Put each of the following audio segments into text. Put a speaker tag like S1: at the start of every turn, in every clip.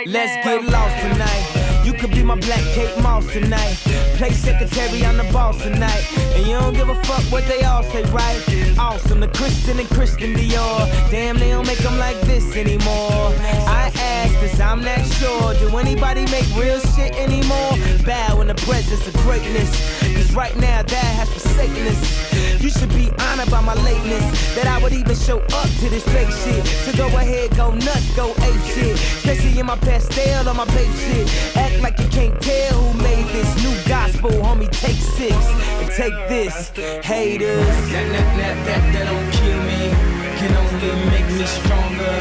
S1: Let's get lost tonight. You could be my black Kate Moss tonight. Play secretary, I'm the boss tonight. And you don't give a fuck what they all say, right? Awesome, the Christian and Christian Dior. Damn, they don't make them like this anymore. I ask, cause I'm not sure. Do anybody make real shit anymore? Bow in the presence of greatness. Cause right now, that has forsaken us. You should be honored by my lateness. That I would even show up to this fake shit. So go ahead, go nuts, go ape shit. Especially in my pastel on my babe shit. Act like you can't tell who made this new gospel, homie. Take six and take this, haters. That, that, that, that, that don't kill me, can only make me stronger.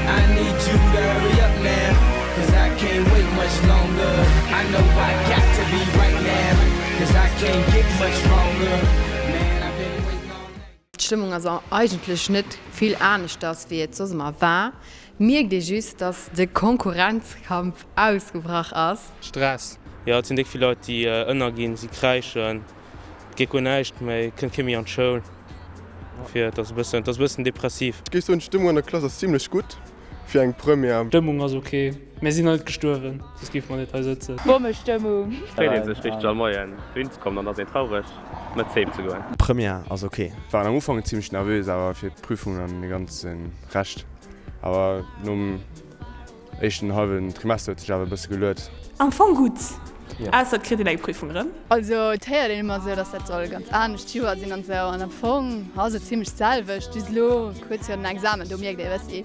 S1: I need you to hurry up now, cause I can't wait much longer. I know I got to be right now, cause I can't get much stronger. Man, I've been waiting all night.
S2: D'Stëmmung ass eigentlech net vill aneschters wéi et soss ëmmer war. Mierkt ee just, dass de Konkurrenzkampf ausgebrach ass.
S3: Stress.
S4: Jo, et sinn déck vill Leit, déi ënnerginn, si kräischen, et geet guer näischt méi, et kënnt kee méi an d'Schoul. Dofir, et ass e bëssen, et ass e bëssen depressiv.
S3: Ech géif soen, d'Stëmmung an der Klass ass zimlech gutt fir eng Première.
S5: D'Stëmmung ass ok, mir sinn nach net gestuerwen, soss géife mer net hei sëtzen.
S6: Bommestëmmung!
S7: Freet een sech richteg all Moien dohin ze kommen an ass een traureg mëttes heem ze goen.
S8: D'Première ass ok. War am Ufank zimlech nervös, awer fir d'Prüfung an de ganze Rescht. Awer nom éischten hallwen Trimester huet sech awer e bësse geluet.
S6: Am Fong gutt, ausser et kritt een eng Prüfung erëm.
S2: Also et héiert een ëmmer esou, dass dat soll e ganz anescht Joer sinn an esou, an am Fong ass et zimlech d'selwecht, just elo kuerz virun den Examen, do mierkt ee e bëssi,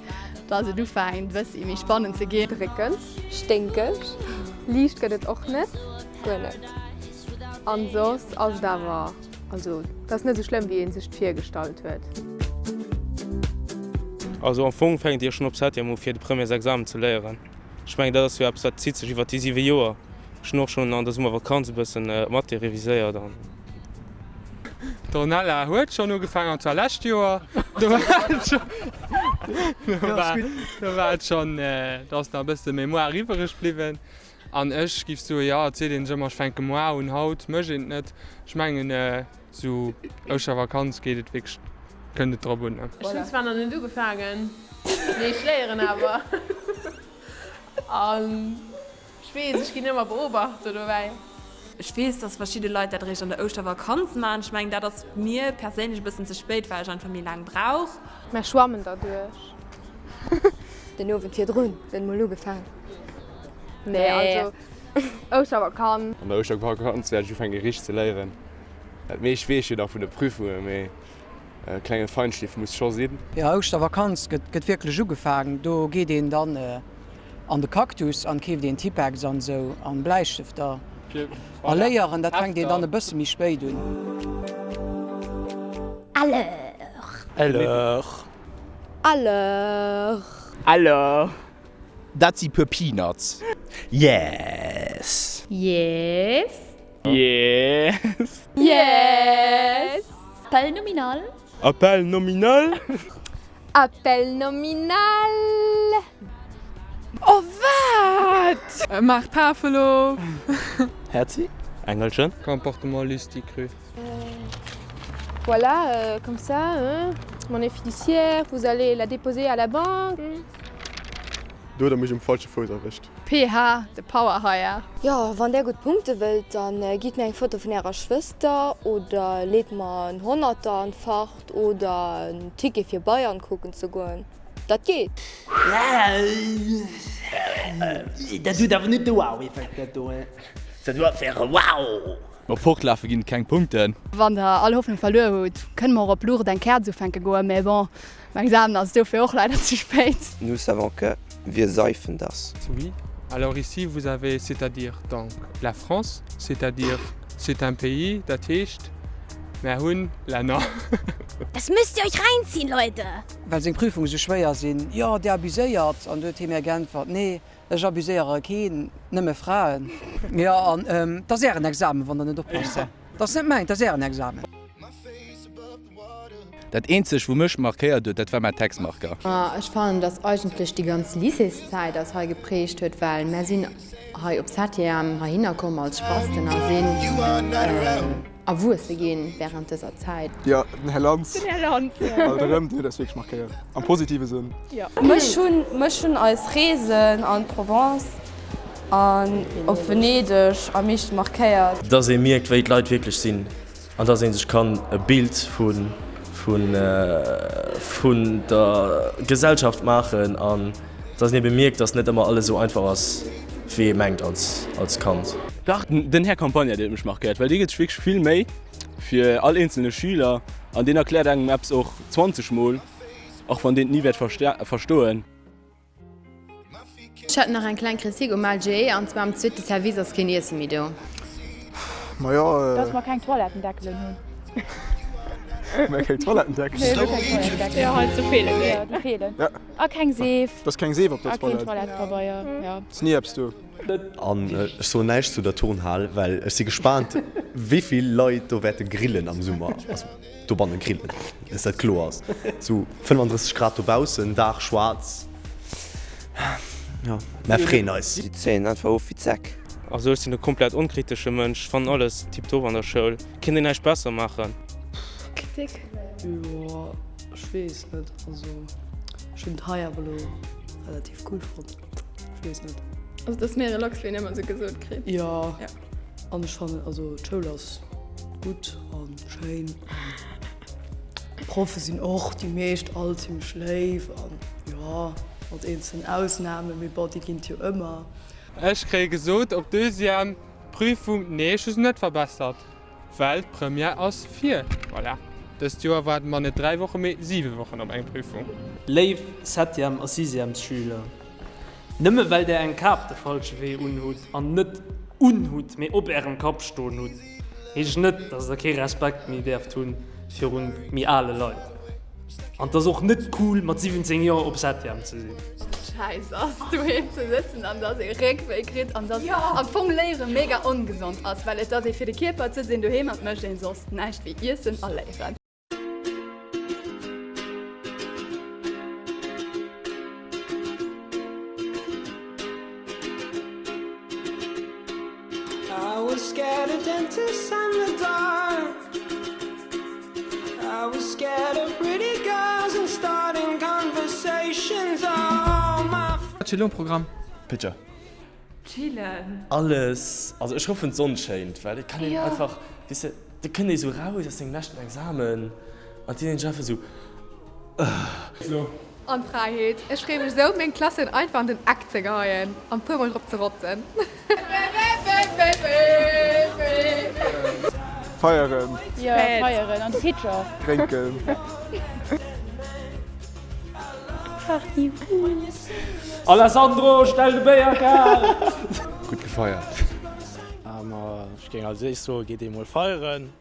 S2: dass et ufänkt e bëssi méi spannend ze ginn.
S9: Dréckeg, sténkeg, liicht gëtt et och net, guer net. An soss ass et awer. Also et ass net esou schlëmm wéi een sech et virgestallt huet.
S4: Also am Fong fänkt Dir schonn op Septième u fir de Premièresexamen ze léieren. Ech mengen dat ass jo eppes dat zitt sech iwwer déi 7 Joer. Ech hunn och schonn an der Summervakanz e bëssen Mathé reviséiert an.
S3: D'Ornella huet schonn ugefaangen, an zwar lescht Joer. Do war et schonn, do war et schonn, do ass nach e bësse Mémoire iwwereg bliwwen. An ech giff soen, jo, et seet een sech ëmmer, ech fänke moar un, haut mécht een et net. Ech mengen, sou Ouschtervakanz geet et wierklech, kënnt et drop un.
S6: Ech hunn zwar nach net ugefaangen, mee ech léieren awer. An ech weess, ech ginn ëmmer beobacht do dobäi.
S10: Ech weess, dass verschidde Leit dat eréischt an der Ouschtervakanz maachen. Ech mengen, dat ass mir perséinlech e bëssen ze spéit, well ech einfach méi laang brauch.
S9: Mär schwammen derduerch. Den Owend virdrun gëtt mol ugefaang. Nee, also Ouschtervakanz.
S8: An der Ouschtervakanz wäert ech ufänke richteg ze léieren. Dat meescht weess ech jo nach vun de Prüfungen, mee e klenge Feinschliff muss scho sinn.
S11: Jo, Ouschtervakanz gëtt wierklech ugefaang. Do geet een dann an de Cactus an keeft een Tippex an esou an Bläistëfter. A léieren, dat fänkt een dann e bësse méi spéit un.
S12: Alors.
S13: Alors.
S9: Alors.
S13: Alors.
S14: Dat si puer Peanuts. Yes!
S12: Yes!
S13: Yes!
S12: Yes! Appel nominal.
S8: Appel nominal.
S9: Appel nominal.
S6: Oh wat?
S3: Maach d'Tafel op.
S13: Herzi?
S4: Engelchen.
S3: Comportement lustig-cru.
S9: Voilà, comme ça, hein, monnaie fiduciaire, vous allez la déposer à la banque.
S8: Do huet der mech um falsche Fouss erwëscht.
S2: PH, de Power Hire.
S15: Jo, wann där gutt Punkte wëllt, dann gitt mir eng Foto vun ärer Schwëster oder leet mer en Honnerter an d'Fart oder en Ticket fir Bayern kucken ze goen. Dat geet!
S13: Dat huet awer net de Wow-Effekt, dat do.
S14: Dat war e Wow!
S8: Op Fortlafe ginn et keng Punkten.
S2: Wann der all Hoffnung verluer hutt, kënne mer och op Lourdes eng Käerz ufänke goen, mä bon, Am Examen ass et dofir och leider ze spéit.
S16: Nous savons que wir seifen das.
S3: Oui, alors ici vous avez c'est-à-dire donc la France, c'est-à-dire c'est un pays, dat heescht mär hunn Länner.
S17: Das müsst ihr euch reinziehen, Leute!
S11: Well seng Prüfunge sou schwéier sinn. Jo, Dir abuséiert. An du huet hie mir geäntwert, Nee, ech abuséiere keen, nëmme Fraen. Jo, an 't ass Ären Examen, wann Der net oppasst. 't ass net mäin, 't ass Ären Examen.
S18: Dat eenzegt wou mech markéiert huet, dat war mäin Textmarker.
S9: Ech fannen, dass eigentlech déi ganz Lycéeszäit eis hei geprägt huet, well mär sinn hei op Septième heihinner komm als Spasten a sinn erwuesse ginn während dëser Zäit.
S8: Jo, den Här Lantz.
S6: Den Här Lantz, jo.
S8: Alt erëm, deen huet eis wierklech markéiert. Am positive Sënn.
S6: Jo.
S19: Mech hunn, mech hunn eis Reesen an d'Provence an op Venedeg am meeschte markéiert.
S4: Dass ee mierkt, wéi d'Leit wierklech sinn. An dass ee sech kann e Bild vun vun der Gesellschaft maachen an dass een ebe mierkt, dass net ëmmer alles esou einfach ass, wéi ee mengt als als Kand.
S20: Dach, den Här Campagna, deen huet mech markéiert, well dee gëtt sech wierklech vill Méi fir all eenzelne Schüler an deen erkläert engem eppes och 20 mol, och wann deen et ni wäert verstoen.
S9: Ech hätt nach eng kleng Kritik um LGE, an zwar am zweete Service ass keen Iesse méi do.
S8: Majo.
S6: Dass mer keng Toilettendeckelen hunn.
S8: Mer keng Toilettendeckelen?
S6: Nee, mir hu keng Toilettendeckelen. Jo, heiansdo feelen déi. Jo, déi feelen.
S8: Ja.
S6: A keng Seef.
S8: Dass keng Seef op der Toilette.
S6: A keen Toilettepabeier, jo.
S8: Ass ni eppes do.
S21: An ech soen näischt zu der Turnhal, well ech si gespaant, wéi vill Leit do wäerte grillen am Summer. Also dobanne grillen, dass dat kloer ass. Sou 35 Grad dobaussen, Daach schwaarz. Jo, mär freeën eis.
S16: Si zéien einfach of wéi d'Säck.
S4: Also ech sinn e komplett onkritesche Mënsch, fannen alles tiptop an der Schoul, kéint een näischt besser maachen.
S2: Kritik?
S22: Jo, ech weess net, also ech hunn et hei awer elo relativ cool fonnt. Ech weess net.
S2: Also dass méi relax wéi een ëmmer sou gesot kritt.
S22: Jo, an ech fannen also d'Schoul ass gutt an schéin an d'Proffe sinn och déi meescht all zimmlech léif an jo mat eenzelnen Ausnamen, mee bon déi ginn et jo ëmmer.
S3: Ech kréie gesot op Deuxième Prüfung, nee ech hu se net verbessert. Well d'Première ass vir. Voilà. Dëst Joer waarde mer net 3 Wochen, mee 7 Wochen op eng Prüfung.
S5: Léif Septième a Sixièmesschüler, nëmme well där eng Kap de falsche Wee unhutt, an net unhutt, mee op ärem Kapp stoen hutt, heescht net, dass der kee Respekt méi däerft hunn virun méi ale Leit. An 't ass och net cool mat 17 Joer op Septième ze sinn.
S2: Schäiss ass doheem ze sëtzen an dass ee Réckwéi kritt an dass am Fong léiere mega ongesond ass, well et ass ee fir de Kierper, et sëtzt een doheem an et mécht een soss näischt wéi iessen a léieren.
S3: Wat steet elo um Programm?
S21: Picture.
S10: Chillen.
S4: Alles, also ech hoffen d'Sonn schéint, well et kann een einfach, weess de, da kënnt ee sou raus aus sengem leschten Examen an et sinn een einfach sou ëh.
S9: An Fräiheet. Ech freeë mech esou, meng Klassen einfach an den Eck ze geheien an puer mol drop ze rotzen.
S8: Feieren.
S6: Jo, feieren an de Pitcher.
S8: Drénken.
S6: Party.
S5: Alessandro, stell de Béier kal!
S8: Gutt gefeiert.
S13: Ma ech géing als éischt soen, geet ee mol feieren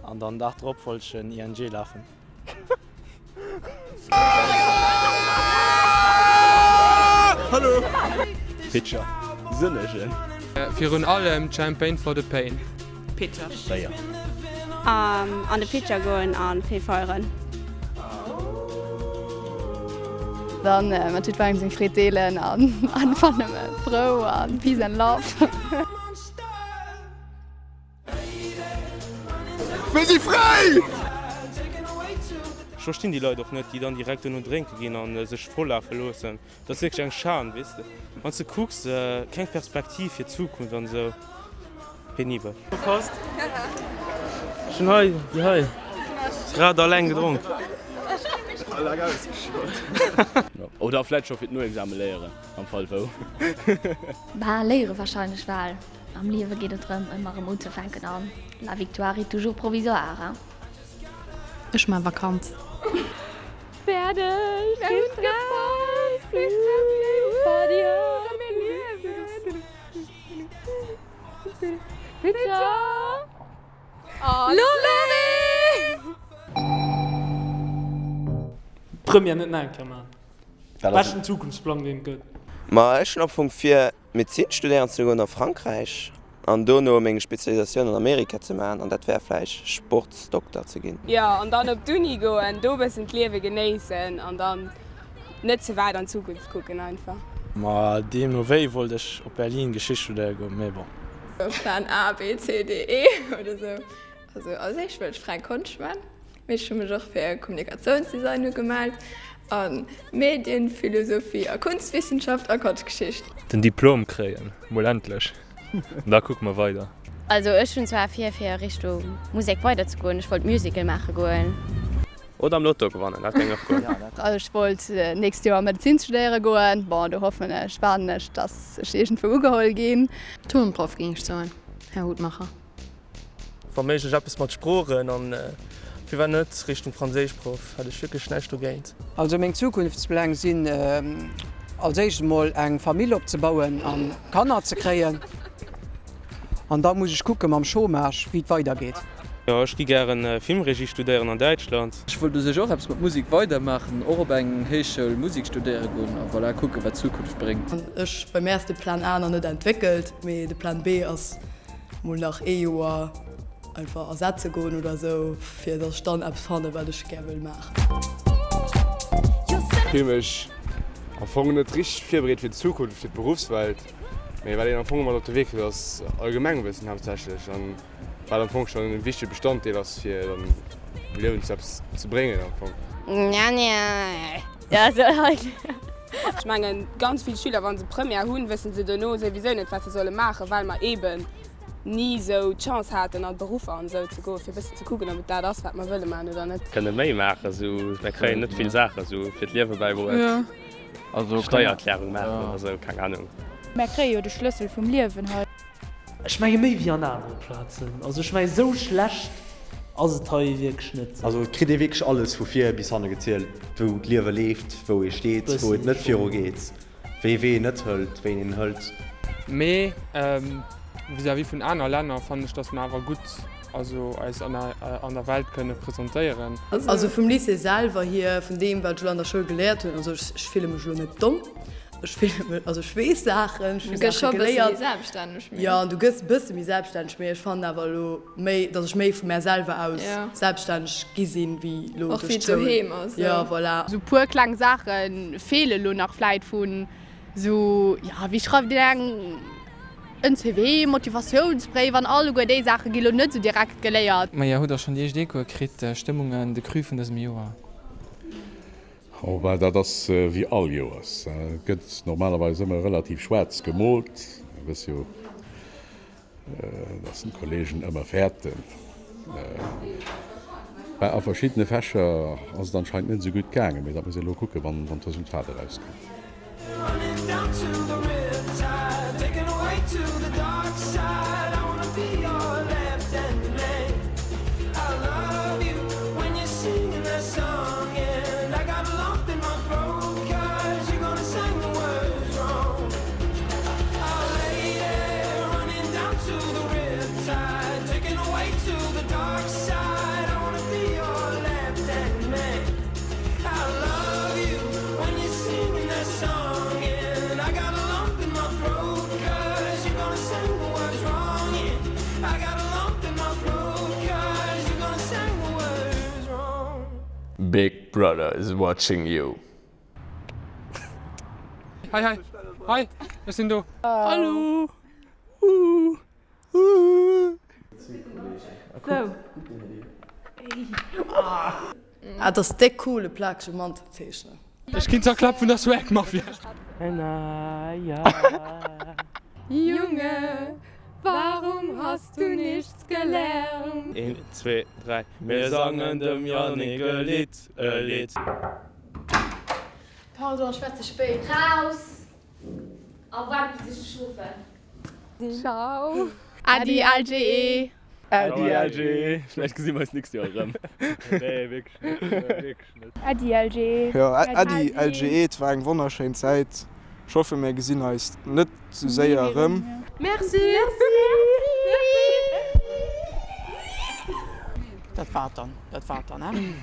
S13: an dann Dag drop wollt ech en ING lafen.
S8: Hallo!
S20: Pitcher. Sëllegen.
S3: Virun allem Champagne for the pain.
S10: Pitcher.
S14: Béier.
S23: An de Pitcher goen an vill feieren.
S2: Dann mat jiddwerengem seng Freed deelen an einfach nëmme frou an Peace and Love.
S8: Mir si fräi!
S4: Ech verstinn déi Leit och net, déi dann direkt duerno drénke ginn a sech vollafe loossen. Dat ass wierklech eng Schan, weess de. Wann s de kucks, keng Perspektiv fir d'Zukunft an esou. Penibel. Ech hunn hei déi hei grad alleng gedronk.
S20: Oder vläit scho fir d'Noexame léieren, am Fall wou.
S12: Bah, léiere wahrscheinlech, well Am Liewe geet et drëm, ëmmer erëm unzefänken an la victoire est toujours provisoire, hein.
S10: Ech man Vakanz.
S6: Fäerdeg! Mir hunn gepasst! Party hard! Mir liewen! Picture! Love!
S5: Première net nach eng Kéier maachen. Beschten Zukunftsplang deen et gëtt.
S16: Ma ech hunn am Fong vir Medezin studéieren ze goen a Frankräich an dono meng Spezialisatioun an Amerika ze maachen an dat wär vläicht Sportsdokter ze ginn.
S1: Jo, an dann op d'Uni goen, do e bëssen d'Liewe genéissen an dann net ze wäit an d'Zukunft kucken einfach.
S13: Ma deemno wéi wollt ech op Berlin Geschicht studéiere goen, mee bon.
S2: Plan A, B, C, D, E oder sou. Also als éischt wollt ech fräi Konscht man, mee ech hu mech och fir Kommunikatiounsdesign ugemellt a Medienphilosophie a Kunstwissenschaft a Konschtgeschicht.
S7: Den Diplom kréien, mol endlech, an da kucke mer weider.
S15: Also ech hunn zwar vir fir Richtung Musek weider ze goen, ech wollt Musical maache goen.
S24: Oder am Lotto gewannen, dat géing och goen.
S2: Also ech wollt nächst Joer Medezin studéiere goen, bon do hoffen ech, waarden ech, dass ech iergendwou ugeholl ginn.
S9: Turnproff géing ech soen, Här Hutmacher.
S25: Wa méiglech eppes mat Sproochen an firwat net Richtung Franséischproff, hätt ech wierklech näischt dogéint.
S11: Also meng Zukunftspläng sinn als éischt emol eng Famill opzebauen an Kanner ze kréien an da muss ech kucke mam Chômage wéi et weider geet.
S4: Jo, ech gi gären Filmregie studéieren an Däitschland.
S26: Ech wollt u sech och eppes mat Musek weidermaachen, och op eng Héichschoul Musek studéiere goen a voilà, kucke wat d'Zukunft bréngt.
S22: Ech, bei mär ass de Plan A nach net entwéckelt, mee de Plan B ass mol nach ee Joer einfach ersetze goen oder sou, fir dass ech dann eppes fannen, wat ech gär wëll maachen.
S8: Ech fill mech am Fong net richteg virbereet fir d'Zukunft, fir d'Beruffswelt, mee wat een am Fong mat op de Wee kritt ass Allgemengwëssen haaptsächlech an wat am Fong schonn e wichtege Bestanddeel ass fir dann am Liewen zu eppes ze bréngen am Fong.
S1: Ech mengen, ganz vill Schüler, wa se Première hunn, wësse se dono souwisou net, wat se solle maachen, well mer eeben ni esou d'Chance haten, an d'Beruffer an esou ze goen, fir e bëssen ze kucken, ob et dat ass, wat mer wëlle maachen oder net.
S24: Kënne méi maachen, esou mer kréien net vill Saache sou fir d'Liewe bäibruet, Steiererklärung maachen oder sou, keng Ahnung.
S6: Mär kréie jo de Schlëssel vum Liewen hei.
S5: Ech menge méi wéi an anere Plazen. Also ech menge sou schlecht ass et hei wierklech net.
S21: Also et kritt ee wierklech alles vu vir bis hanne gezielt, wou d'Liewe leeft, wou ee steet, wou et net viru geet, wéi ee Wee een net hëlt, wéi een een hëlt.
S3: Mee vis-à-vis vun aner Länner fannen ech, datt mer awer gutt also eis an der Welt kënne presentéieren.
S22: Also vum Lycée selwer hier, vun deem wat ech elo an der Schoul geléiert hunn, also ech fille mech elo net domm, Ech fillen mech, also ech weess Saachen, ech hu
S2: Du gëss
S22: Saache
S2: scho bësse méi
S22: geléiert.
S2: selbststänneg, mee.
S22: Jo, du gëss e bësse méi selbststänneg, mee ech fannen awer elo méi, datt ech méi vu mär selwer aus
S2: Ja.
S22: selbststänneg gi sinn, wéi elo
S2: Och
S22: duerch
S2: wéi et
S22: d'Schoul.
S2: doheem ass,
S22: Jo,
S2: jo.
S22: voilà.
S2: Sou puer kleng Saache feele lo nach vläit vun sou, jo, wéi schreift een eng en CV, Motivatiounsbréif an alleguer déi Saache gi lo net sou direkt geléiert.
S27: Maja, hutt der schonn déi éischt Echoe kritt, Stëmmungen, de Cru vun dësem Joer?
S28: Oh ben, dat ass wéi all Joers. Et gëtt normalerweis ëmmer relativ schwaarz gemoolt. Dir wësst jo, dass den d'Kollegen ëmmer fäerten. Ben, a verschiddene Fächer ass et anscheinend net esou gutt gaangen, mee dat muss ee elo kucken, wann d'Resultat erauskënnt.
S24: Big brother is watching you.
S3: Hei hei hei ech sinn do.
S5: Hallo.
S22: Ah, et ass déck cool e plakege Mann ze zeechnen.
S3: Ech ginn zerklappt vun der Swag Mafia.
S6: Junge, warum hast du nichts gelernt?
S4: Een, zwee, dräi, Mir sangen dem Yannick e Lidd, e Lidd.
S12: Pardon, ech war ze spéit. Raus! A waart bis ech dech ruffen.
S6: Ciao.
S2: Äddi LGE.
S20: Äddi LGE. Vläicht gesi mer eis nächst Joer erëm.
S8: Nee, wierklech net. Wierklech net.
S6: Äddi LGE.
S29: Jo, Äddi LGE. Et war eng wonnerschéin Zäit. Ech hoffe mir gesinn eis net sou séier erëm.
S6: Merci.
S11: Dat war et dann, dat war et dann, hein.